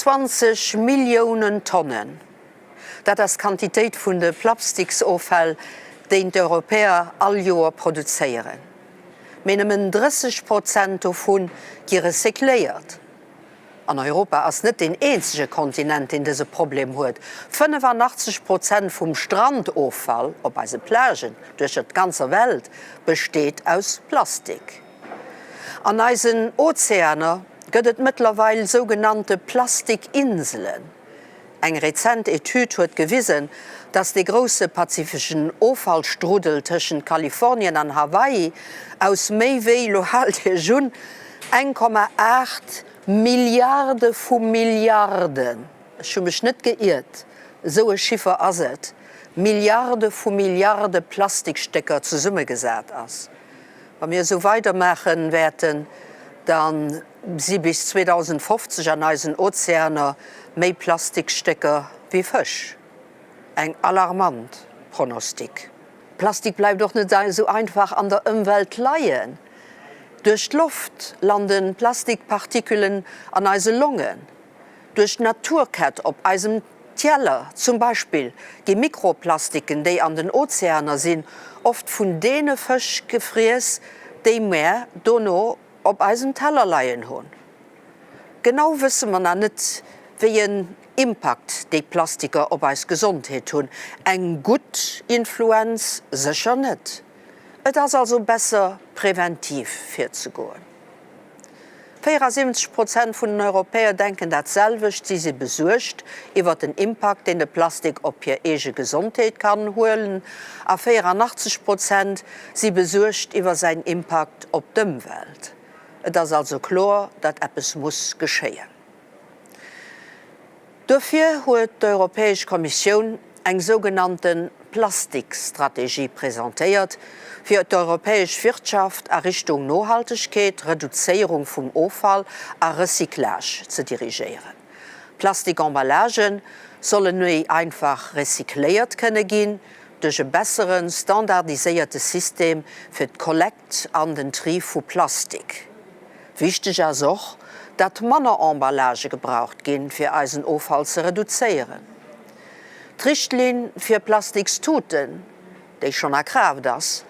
25 Milliounen Tonnen, dat ass d'Quantitéit vun de Plapstiksoffäll, déi d'Europäer all Joer produzéieren. Mee nëmmen 30 Prozent dovu gi recycléiert. An Europa ass net deen eenzege Kontinent, deen dëse Problem huet. 85 Prozent vum Strandoffall op eise Plagen duercher d'ganzer Welt besteet aus Plastik. An eisen Ozeaner gëtt et mëttlerweil sougenannte Plastikinselen. Eng rezent Etüd huet gewisen, dass dee grousse pazifeschen Offallstruddel tëschent Kalifornien an Hawaii aus méi wéi, lo haalt Iech un, 1,8 Milliarde vu Milliarden, ech hu mech net geiert, esou e Chiffer ass et, Milliarde vu Milliarde Plastikstécker zesummegesat ass. Wa mir esou weidermaachen wäerten, da si bis 2050 an eisen Ozeaner méi Plastikstécker wéi Fësch. Eng alarmant Pronostic. Plastik bleift och net esou einfach an der Ëmwelt leien. Duerch d'Loft landen Plastikpartikelen an eise Longen. Duerch d'Naturkett op eisem Teller zum Beispill gi Mikroplastiken, déi an den Ozeaner sinn, oft vun deene Fësch gefriess, déi mär dono op eisem Teller leien hunn. Genau wësse mer nach net, wéi en Impakt déi Plastiker op eis Gesondheet hunn. Eng gutt Influenz sécher net. Et ass also besser, preventiv virzegoen. 74 Prozent vun den Europäer denken dat selwecht, si si besuergt iwwer den Impakt, deen de Plastik op hir eege Gesondheet kann huelen a 84 Prozent si besuergt iwwer säin Impakt op d'Ëmwelt. Et ass also kloer, datt eppes muss geschéien. Dofir huet d'Europäesch Kommissioun eng sougenannte Plastikstrategie presentéiert, fir d'europäesch Wirtschaft a Richtung Nohaltegkeet, Reduzéierung vum Offall a Recyclage ze dirigéieren. Plastikemballagë solle méi einfach recycléiert kënne ginn, duerch e bessere standardiséierte System fir d'Kollekt an den Tri vu Plastik. Wichteg ass och, dat manner Emballagë gebraucht ginn, fir eisen Offall ze reduzéieren. D'Richtlinn fir Plastikstuten, déi schonn a Kraaft ass,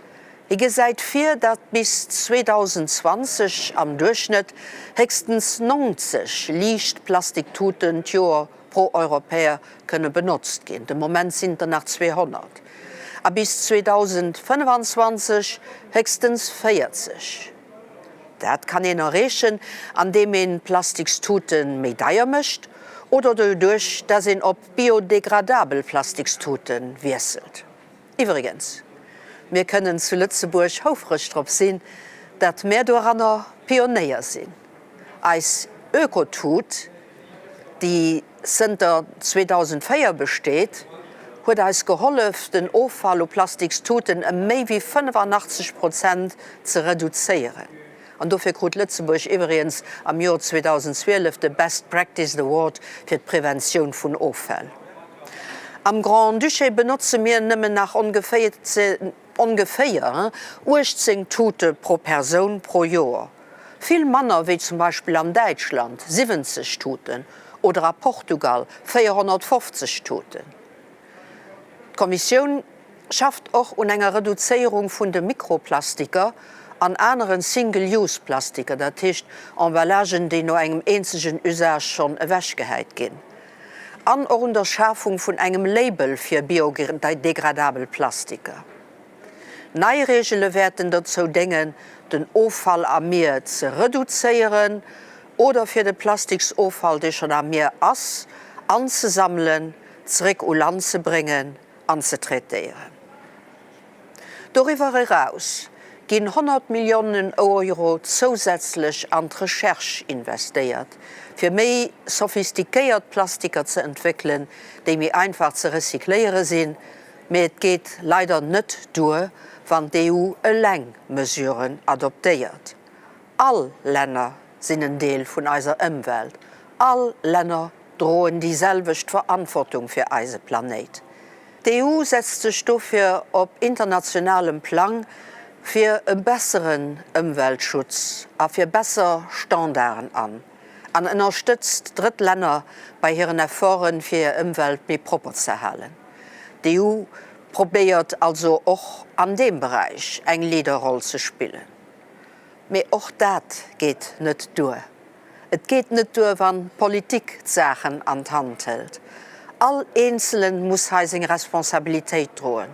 déi gesäit vir, dat bis 2020 am Duerchschnëtt héchstens 90 liicht Plastiktuten d'Joer pro Europäer kënne benotzt ginn, de Moment sinn et der nach 200, a bis 2025 héchstens 40. Dat kann een erreechen, andeem een Plastikstute méi deier mécht oder doduerch, dass een op biodegradabel Plastikstute wiesselt. Iwwregens, mir kënnen zu Lëtzebuerg houfreg drop sinn, dat mär doranner Pionéier sinn. Eis Ökotut, déi zënter 2004 besteet, huet eis gehollef, den Offall u Plastikstuten ëm méi wéi 85 Prozent ze reduzéieren. An dofir krut Lëtzebuerg iwwregens am Joer 2012 de Best Practice Award fir d'Preventioun vun Offäll. Am Grand-Duché benotze mir nëmmen nach ongeféier 18 Tute pro Persoun pro Joer. Vill manner wéi zum Beispill an Däitschland, 70 Tuten, oder a Portugal, 450 Tuten. D'Kommissioun schafft och un enger Reduzéierung vun de Mikroplastiker an anere Single-Use-Plastiker, dat heescht Emballagen, déi no engem eenzegen Usage schonn ewechgehäit ginn, an och un der Schafung vun engem Label fir biodegradabel Plastiker. Nei Reegele wäerten dozou déngen, den Offall am Mier ze reduzéieren oder fir de Plastiksoffall, dee schonn am Mier ass, anzesammelen, zeréck u Land ze bréngen an ze traitéieren. Doriwwer eraus ginn 100 Milliounen Euro zousätzlech an d'Recherche investéiert, fir méi sophistiquéiert Plastiker ze entwéckelen, déi méi einfach ze recycléiere sinn, Mee et geet leider net duer, wann d'EU eleng Mesuren adoptéiert. All Länner sinn en Deel vun eiser Ëmwelt. All Länner droen déi selwecht Verantwortung fir eise Planéit. D'EU setzt sech dofir op internationalem Plang fir e besseren Ëmweltschutz a fir besser Standarden an. An ënnerstëtzt drëtt Länner bei hiren Efforten, fir hir Ëmwelt méi propper ze halen. D'EU probéiert also och an deem Beräich eng Leaderroll ze spillen. Mee och dat geet net duer. Et geet net duer, wann d'Politik d'Saachen an d'Hand hëlt. All Eenzelen muss hei seng Responsabilitéit droen,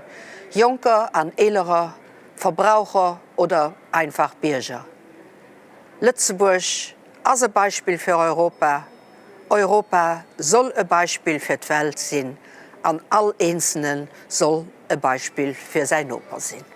Jonker an Eelerer, Verbraucher oder einfach Bierger. Lëtzebuerg ass e Beispill fir Europa, Europa soll e Beispill fir d'Welt sinn an all Eenzelne soll e Beispill fir säin Noper sinn.